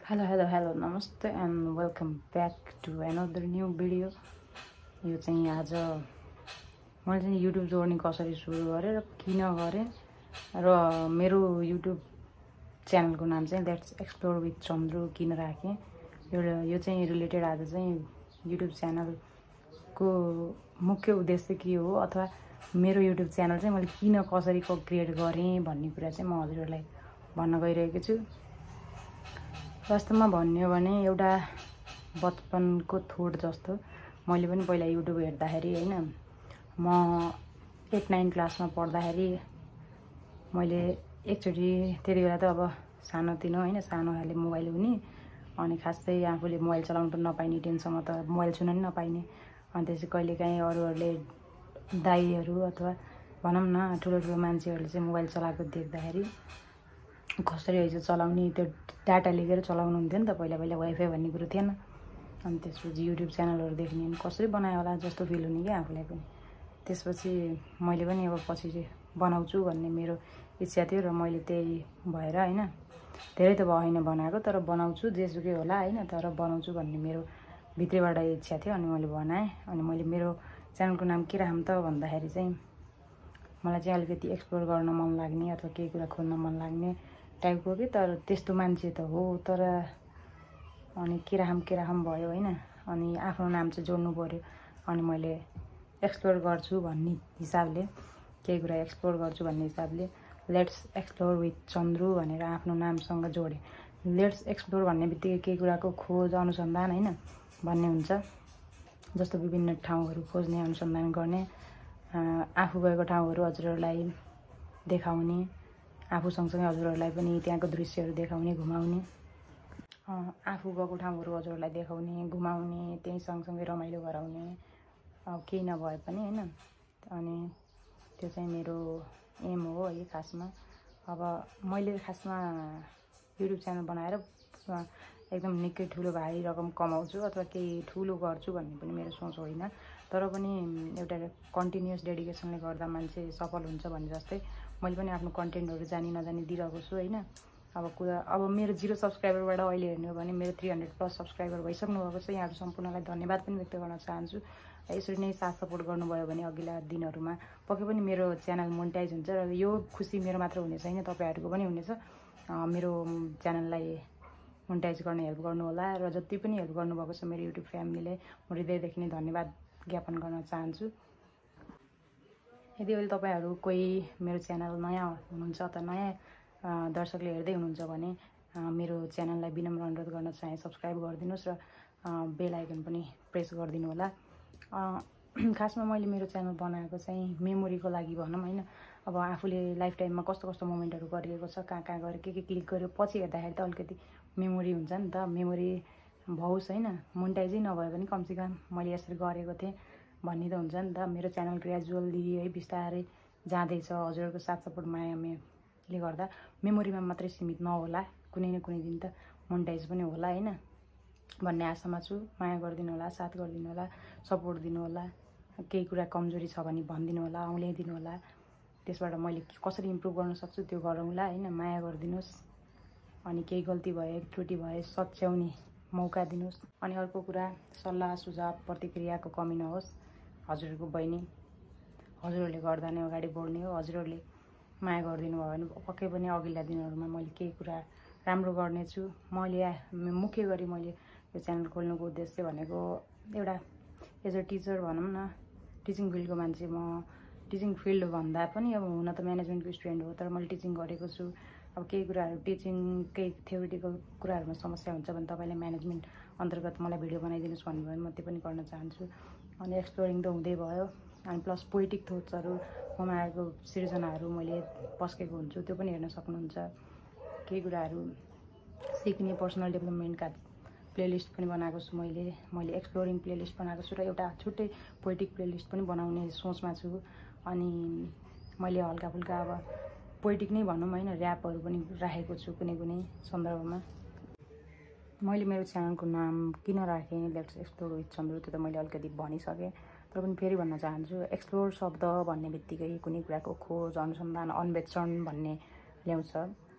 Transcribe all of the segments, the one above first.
Hello, namaste and welcome back to another new video. यो चाहिँ आज मैले चाहिँ YouTube जोड्ने कसरी सुरु गरेँ र किन गरेँ र मेरो YouTube च्यानलको नाम चाहिँ लेट्स एक्सप्लोर विथ चन्द्रु किन राखेँ। यो चाहिँ रिलेटेड आज चाहिँ YouTube च्यानलको मुख्य उद्देश्य के हो अथवा मेरो YouTube च्यानल चाहिँ मैले किन कसरी क्रिएट गरेँ भन्ने कुरा चाहिँ म हजुरहरूलाई भन्न गइरहेको छु। वास्तवमा भन्यो भने एउटा बचपनको थोट जस्तो मैले पनि पहिला युट्युब हेर्दाखेरि हैन म 8-9 क्लासमा पढ्दाखेरि मैले एकचोटि त्यति बेला त अब सानोतिनो हैन सानो खाले मोबाइल हुने अनि खासै आफूले मोबाइल चलाउन पनि नपाइने टेन्सनमा त मोबाइल छुन नि नपाइने अनि त्यसै कहिलेकाहीँ अरूहरूले दाइहरू अथवा भनौँ न ठुलो मान्छेहरूले चाहिँ मोबाइल चलाएको देख्दाखेरि कसरी हैछ चलाउने त्यो डाटा लिएर चलाउनु हुन्थ्यो नि त पहिला वाइफाई भन्ने कुरो थिएन। अनि त्यसपछि युट्युब च्यानलहरु देख्ने अनि कसरी बनायो होला जस्तो फिल हुने के आफूलाई पनि। त्यसपछि मैले पनि अब पछि चाहिँ बनाउँछु भन्ने मेरो इच्छा थियो र मैले त्यही भएर हैन धेरै त भएन बनाएको तर बनाउँछु जेसुकै होला हैन तर बनाउँछु भन्ने मेरो भित्रबाट इच्छा थियो अनि मैले बनाएँ। अनि मैले मेरो च्यानलको नाम के राखौँ त भन्दाखेरि चाहिँ मलाई चाहिँ अलिकति एक्सप्लोर गर्न मन लाग्ने अथवा केही कुरा खोज्न मन लाग्ने टाइपको के तर त्यस्तो मान्छे त हो तर अनि के राखौँ भयो हैन अनि आफ्नो नाम चाहिँ जोड्नु पर्यो अनि मैले एक्सप्लोर गर्छु भन्ने हिसाबले केही कुरा एक्सप्लोर गर्छु भन्ने हिसाबले लेट्स एक्सप्लोर विथ चन्द्रु भनेर आफ्नो नामसँग जोडे। लेट्स एक्सप्लोर भन्ने बित्तिकै केही कुराको खोज अनुसन्धान हैन भन्ने हुन्छ जस्तो विभिन्न ठाउँहरू खोज्ने अनुसन्धान गर्ने आफू गएको ठाउँहरू हजुरहरूलाई देखाउने आफू सँगसँगै हजुरहरूलाई पनि त्यहाँको दृश्यहरू देखाउने घुमाउने आफू गएको ठाउँहरू हजुरहरूलाई देखाउने घुमाउने त्यही सँगसँगै रमाइलो गराउने केही नभए पनि हैन अनि त्यो चाहिँ मेरो एम हो है खासमा। अब मैले खासमा युट्युब च्यानल बनाएर एकदम निकै ठुलो भारी रकम कमाउँछु अथवा केही ठुलो गर्छु भन्ने पनि मेरो सोच होइन तर पनि एउटा कन्टिन्युअस डेडिकेसनले गर्दा मान्छे सफल हुन्छ भन्ने जस्तै मैले पनि आफ्नो कन्टेन्टहरु जानी नजानी दिइरहेको छु हैन। अब मेरो 0 सब्स्क्राइबरबाट अहिले हेर्नु हो भने मेरो 300+ सब्स्क्राइबर भइसक्नु भएको छ। यहाँहरु सम्पूर्णलाई धन्यवाद पनि व्यक्त गर्न चाहन्छु। यसरी नै साथ सपोर्ट गर्नुभयो भने अघिल्ला दिनहरुमा पक्कै पनि मेरो च्यानल मोनेटाइज हुन्छ र यो खुशी मेरो मात्र हुने छैन तपाईहरुको पनि हुनेछ। मेरो च्यानललाई मोनेटाइज गर्न हेल्प गर्नु होला र जति पनि हेल्प गर्नुभएको छ मेरो युट्युब फ्यामिलीले म हृदयदेखि नै धन्यवाद ज्ञापन गर्न चाहन्छु। यदि अहिले तपाईहरु कोही मेरो च्यानल नयाँ हुनुहुन्छ त नयाँ दर्शकले हेर्दै हुनुहुन्छ भने मेरो च्यानललाई विनम्र अनुरोध गर्न चाहे सब्स्क्राइब गरिदिनुस् र बेल आइकन पनि प्रेस गरिदिनु होला। खासमा मैले मेरो च्यानल बनाएको चाहिँ मेमोरीको लागि भनौं हैन। अब आफूले लाइफ टाइममा कस्तो मोमेन्टहरु गरिएको छ कहाँ गएर के क्लिक गर्यो पछि हेर्दाखेरि त अलिकति मेमोरी हुन्छ नि त मेमोरी भौस हैन मोनेटाइजै नभए पनि कमसेकम मैले यसरी गरेको थिएँ भन्ने त हुन्छ नि त। मेरो च्यानल ग्रेजुअली है बिस्तारै जाँदैछ हजुरहरुको साथ सपोर्ट मायाले गर्दा मेमोरीमा मात्रै सीमित नहोला कुनै न कुनै दिन त मोनेटाइज पनि होला हैन भन्ने आशामा छु। माया गरिदिनु होला साथ गरिदिनु होला सपोर्ट दिनु होला केही कुरा कमजोरी छ भने भनिदिनु होला औल्याइदिनु होला त्यसबाट मैले कसरी इम्प्रुभ गर्न सक्छु त्यो गरौँला हैन माया गरिदिनुस् अनि केही गल्ती भए त्रुटि भए सच्याउने मौका दिनुस्। अनि अर्को कुरा सल्लाह सुझाव प्रतिक्रियाको कमी नहोस्। हजुरहरुको बहिनी हजुरहरुले गर्दा नै अगाडि बढ्ने हो। हजुरहरुले माया गरिदिनु भयो भने पक्कै पनि अघिल्ला दिनहरुमा मैले केही कुरा राम्रो गर्ने छु। मैले मुख्य गरी मैले यो च्यानल खोल्नुको उद्देश्य भनेको एउटा एज अ टिचर भनौं न टिचिङ फिल्डको मान्छे म टिचिङ फिल्ड भन्दा पनि अब हुन त म्यानेजमेन्टको स्टुडेन्ट हो तर मैले टिचिङ गरेको छु। अब केही कुराहरु टिचिङ केही थ्योरिटिकल कुराहरुमा समस्या हुन्छ भने तपाईले म्यानेजमेन्ट अन्तर्गत मलाई भिडियो बनाइदिनुस् भन्नुभयो भने म त्यो पनि गर्न चाहन्छु। अनि एक्सप्लोरिङ त हुँदै भयो अनि प्लस पोएटिक थट्सहरु ममा आएको सिर्जनाहरु मैले पस्केको हुन्छु त्यो पनि हेर्न सक्नुहुन्छ। केही कुराहरु सिक्ने पर्सनल डेभलपमेन्टका प्लेलिस्ट पनि बनाएको छु मैले एक्सप्लोरिङ प्लेलिस्ट बनाएको छु र एउटा छुट्टै पोएटिक प्लेलिस्ट पनि बनाउने सोचमा छु। अनि मैले हल्का फुल्का अब पोएटिक नै भनौं हैन र्यापहरु पनि राखेको छु कुनै सन्दर्भमा। मैले मेरो च्यानलको नाम किन राखेँ लेट्स एक्सप्लोर विथ चन्द्रु त्यो त मैले अलिकति भनिसके तर पनि फेरि भन्न चाहन्छु। एक्सप्लोर शब्द भन्ने बित्तिकै कुनै कुराको खोज अनुसन्धान अन्वेषण भन्ने ल्याउँछ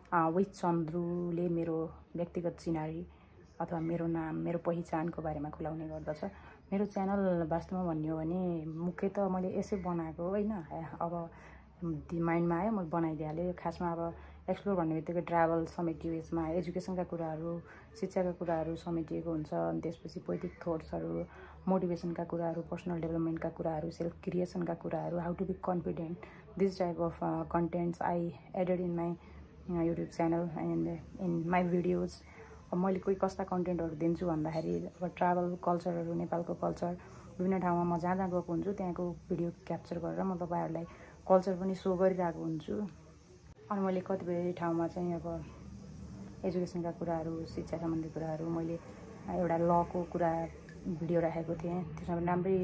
विथ चन्द्रुले मेरो व्यक्तिगत चिनारी अथवा मेरो नाम मेरो पहिचानको बारेमा खुलाउने गर्दछ। मेरो च्यानल वास्तवमा भन्ने हो भने मुख्य त मैले यसै बनाएको होइन, अब माइन्डमा आयो मैले बनाइदिइहालेँ। खासमा अब एक्सप्लोर भन्ने बित्तिकै ट्राभल समेटियो, यसमा एजुकेसनका कुराहरू शिक्षाका कुराहरू समेटिएको हुन्छ। अनि त्यसपछि पोइटिक थट्सहरू, मोटिभेसनका कुराहरू, पर्सनल डेभलपमेन्टका कुराहरू, सेल्फ क्रिएसनका कुराहरू, how to be confident, this type of contents I added in my YouTube channel and in my videos. अब मैले कोही कस्ता कन्टेन्टहरू दिन्छु भन्दाखेरि अब ट्राभल कल्चरहरू, नेपालको कल्चर, विभिन्न ठाउँमा म जहाँ जहाँ गएको हुन्छु त्यहाँको भिडियो क्याप्चर गरेर म तपाईँहरूलाई कल्चर पनि सो गरिरहेको हुन्छु। अनि मैले कतिपय ठाउँमा चाहिँ अब एजुकेसनका कुराहरू, शिक्षा सम्बन्धी कुराहरू, मैले एउटा लको कुरा भिडियो राखेको थिएँ, त्यसमा पनि राम्रै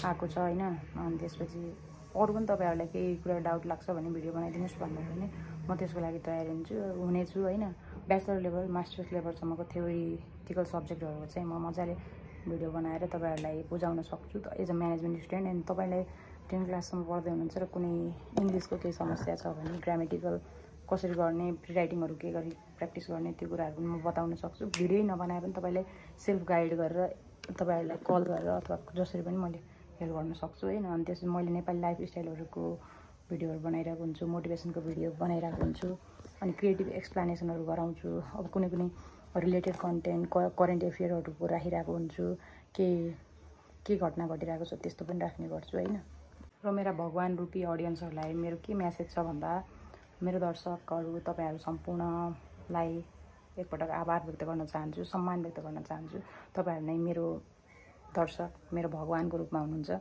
आएको छ होइन। अनि त्यसपछि अरू पनि तपाईँहरूलाई केही कुरा डाउट लाग्छ भने भिडियो बनाइदिनुहोस् भन्नु भने म त्यसको लागि तयार हुनेछु होइन। ब्याचलर लेभल मास्टर्स लेभलसम्मको थ्योरिटिकल सब्जेक्टहरूको चाहिँ म मजाले भिडियो बनाएर तपाईँहरूलाई बुझाउन सक्छु as a management student. And तपाईँलाई 10 क्लाससम्म पढ्दै हुनुहुन्छ र कुनै इङ्ग्लिसको केही समस्या छ भने ग्रामेटिकल कसरी गर्ने, राइटिङहरू के गरी प्र्याक्टिस गर्ने, त्यो कुराहरू पनि म बताउन सक्छु। भिडियो नबनाए पनि तपाईँलाई सेल्फ गाइड गरेर तपाईँहरूलाई कल गरेर अथवा जसरी पनि मैले हेल्प गर्न सक्छु होइन। अनि त्यसपछि मैले नेपाली लाइफस्टाइलहरूको भिडियोहरू बनाइरहेको हुन्छु, मोटिभेसनको भिडियो बनाइरहेको हुन्छु, अनि क्रिएटिभ एक्सप्लानेसनहरू गराउँछु। अब कुनै कुनै रिलेटेड कन्टेन्ट करेन्ट एफेयरहरूको राखिरहेको हुन्छु, के घटना घटिरहेको छ त्यस्तो पनि राख्ने गर्छु होइन। र मेरा भगवान् रूपी अडियन्सहरूलाई मेरो के म्यासेज छ भन्दा, मेरो दर्शकहरू तपाईँहरू सम्पूर्णलाई एकपटक आभार व्यक्त गर्न चाहन्छु, सम्मान व्यक्त गर्न चाहन्छु। तपाईँहरू नै मेरो दर्शक, मेरो भगवानको रूपमा हुनुहुन्छ।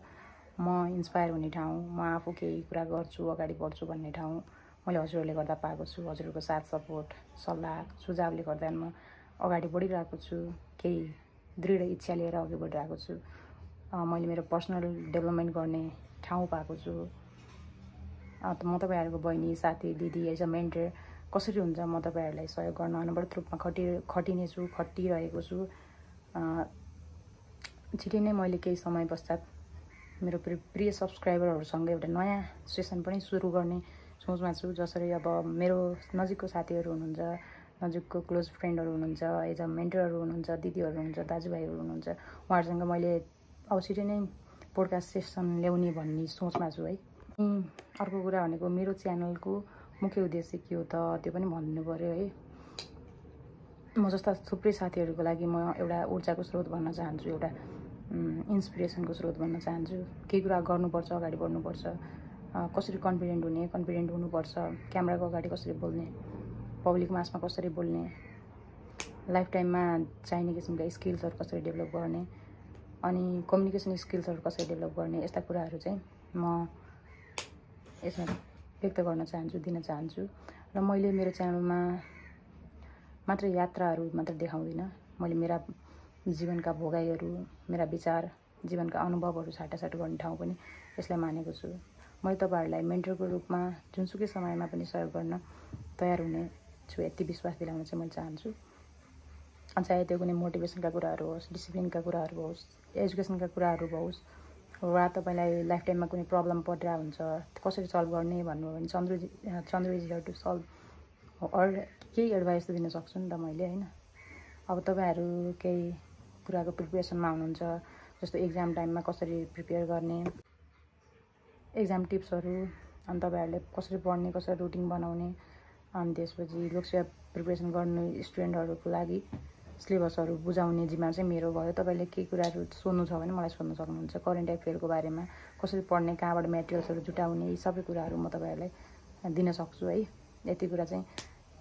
म इन्सपायर हुने ठाउँ, म आफू केही कुरा गर्छु, अगाडि बढ्छु भन्ने ठाउँ मैले हजुरहरूले गर्दा पाएको छु। हजुरहरूको साथ सपोर्ट, सल्लाह, सुझावले गर्दा म अगाडि बढिरहेको छु, केही दृढ इच्छा लिएर अघि बढिरहेको छु। मैले मेरो पर्सनल डेभलपमेन्ट गर्ने ठाउँ पाएको छु। म तपाईँहरूको बहिनी, साथी, दिदी, एज अ मेन्टर कसरी हुन्छ म तपाईँहरूलाई सहयोग गर्न अनवरत रूपमा खटिरहेको छु। छिटै नै मैले केही समय पश्चात मेरो प्रिय सब्सक्राइबरहरूसँग एउटा नयाँ सेसन पनि सुरु गर्ने सोचमा छु। जसरी अब मेरो नजिकको साथीहरू हुनुहुन्छ, नजिकको क्लोज फ्रेन्डहरू हुनुहुन्छ, एज अ मेन्टरहरू हुनुहुन्छ, दिदीहरू हुनुहुन्छ, दाजुभाइहरू हुनुहुन्छ, उहाँहरूसँग मैले अब छिटै नै पोडकास्ट सेसन ल्याउने भन्ने सोचमा छु है। अर्को कुरा भनेको मेरो च्यानलको मुख्य उद्देश्य के हो त त्यो पनि भन्नु पऱ्यो है। म जस्ता थुप्रै साथीहरूको लागि म एउटा ऊर्जाको स्रोत भन्न चाहन्छु, एउटा इन्सपिरेसनको स्रोत भन्न चाहन्छु। केही कुरा गर्नुपर्छ, अगाडि बढ्नुपर्छ, कसरी कन्फिडेन्ट हुनुपर्छ, क्यामेराको अगाडि कसरी बोल्ने, पब्लिक मासमा कसरी बोल्ने, लाइफ टाइममा चाहिने किसिमका स्किल्सहरू कसरी डेभलप गर्ने, अनि कम्युनिकेसन स्किल्सहरू कसरी डेभलप गर्ने, यस्ता कुराहरू चाहिँ म यसमा व्यक्त गर्न चाहन्छु, दिन चाहन्छु। र मैले मेरो च्यानलमा मात्र यात्राहरू मात्र देखाउँदिनँ, मैले मेरा जीवनका भोगाइहरू, मेरा विचार, जीवनका अनुभवहरू साटासाट गर्ने ठाउँ पनि यसलाई मानेको छु। मैले तपाईँहरूलाई मेन्टरको रूपमा जुनसुकै समयमा पनि सहयोग गर्न तयार हुने छु, यति विश्वास दिलाउन चाहिँ मैले चाहन्छु। चाहे त्यो कुनै मोटिभेसनका कुराहरू होस्, डिसिप्लिनका कुराहरू होस्, एजुकेसनका कुराहरू होस्, वा तपाईँलाई लाइफ टाइममा कुनै प्रब्लम परिरहेको हुन्छ कसरी सल्भ गर्ने भन्नुभयो भने Chandra is here to solve, or केही एडभाइस त दिन सक्छु नि त मैले होइन। अब तपाईँहरू केही कुराको प्रिपेरेसनमा हुनुहुन्छ, जस्तो एक्जाम टाइममा कसरी प्रिपेयर गर्ने, एक्जाम टिप्सहरू, अनि तपाईँहरूले कसरी पढ्ने, कसरी रुटिन बनाउने, अनि त्यसपछि लोकसेवा प्रिपेरेसन गर्ने स्टुडेन्टहरूको लागि सिलेबसहरू बुझाउने जिम्मा चाहिँ मेरो भयो। तपाईँले केही कुराहरू सोध्नु छ भने मलाई सोध्न सक्नुहुन्छ। करेन्ट एफेयरको बारेमा कसरी पढ्ने, कहाँबाट मेटेरियल्सहरू जुटाउने, यी सबै कुराहरू म तपाईँहरूलाई दिन सक्छु है। यति कुरा चाहिँ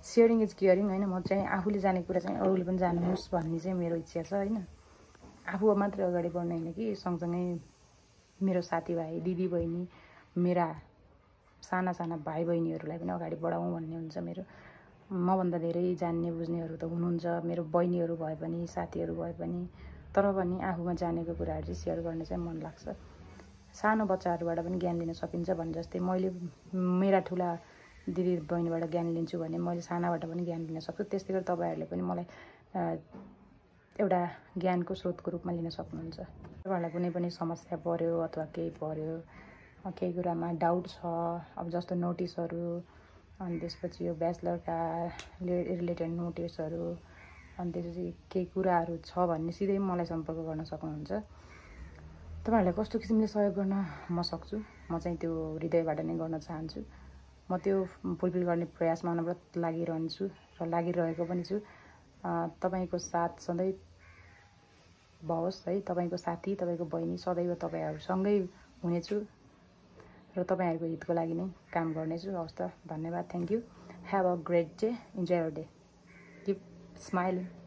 सेयरिङ इज केयरिङ होइन। म चाहिँ आफूले जानेको कुरा चाहिँ अरूले पनि जानुहोस् भन्ने चाहिँ मेरो इच्छा छ होइन। आफू मात्रै अगाडि बढ्ने होइन कि सँगसँगै मेरो साथीभाइ, दिदीबहिनी, मेरा साना भाइ बहिनीहरूलाई पनि अगाडि बढाउँ भन्ने हुन्छ मेरो। मभन्दा धेरै जान्ने बुझ्नेहरू त हुनुहुन्छ, मेरो बहिनीहरू भए पनि, साथीहरू भए पनि, तर पनि आफूमा जानेको कुराहरू चाहिँ सेयर गर्न चाहिँ मन लाग्छ। सानो बच्चाहरूबाट पनि ज्ञान लिन सकिन्छ भने जस्तै मैले मेरा ठुला दिदी बहिनीबाट ज्ञान लिन्छु भने मैले सानाबाट पनि ज्ञान लिन सक्छु। त्यस्तै गरी तपाईँहरूले पनि मलाई एउटा ज्ञानको स्रोतको रूपमा लिन सक्नुहुन्छ। तपाईँहरूलाई कुनै पनि समस्या पऱ्यो अथवा केही पऱ्यो, केही कुरामा डाउट छ, अब जस्तो नोटिसहरू, अनि त्यसपछि यो ब्याचलरका रिलेटेड नोटिसहरू अनि त्यसपछि केही कुराहरू छ भने सिधै मलाई सम्पर्क गर्न सक्नुहुन्छ। तपाईँहरूलाई कस्तो किसिमले सहयोग गर्न म सक्छु, म चाहिँ त्यो हृदयबाट नै गर्न चाहन्छु। म त्यो फुलफिल गर्ने प्रयासमा अनवरत लागिरहन्छु र लागिरहेको पनि छु। तपाईँको साथ सधैँ होस् है, तपाईँको साथी, तपाईँको बहिनी सदैव तपाईँहरूसँगै हुनेछु र तपाईँहरूको हितको लागि नै काम गर्नेछु। हवस् त, धन्यवाद, thank you, have a great day, enjoy your day, keep smiling.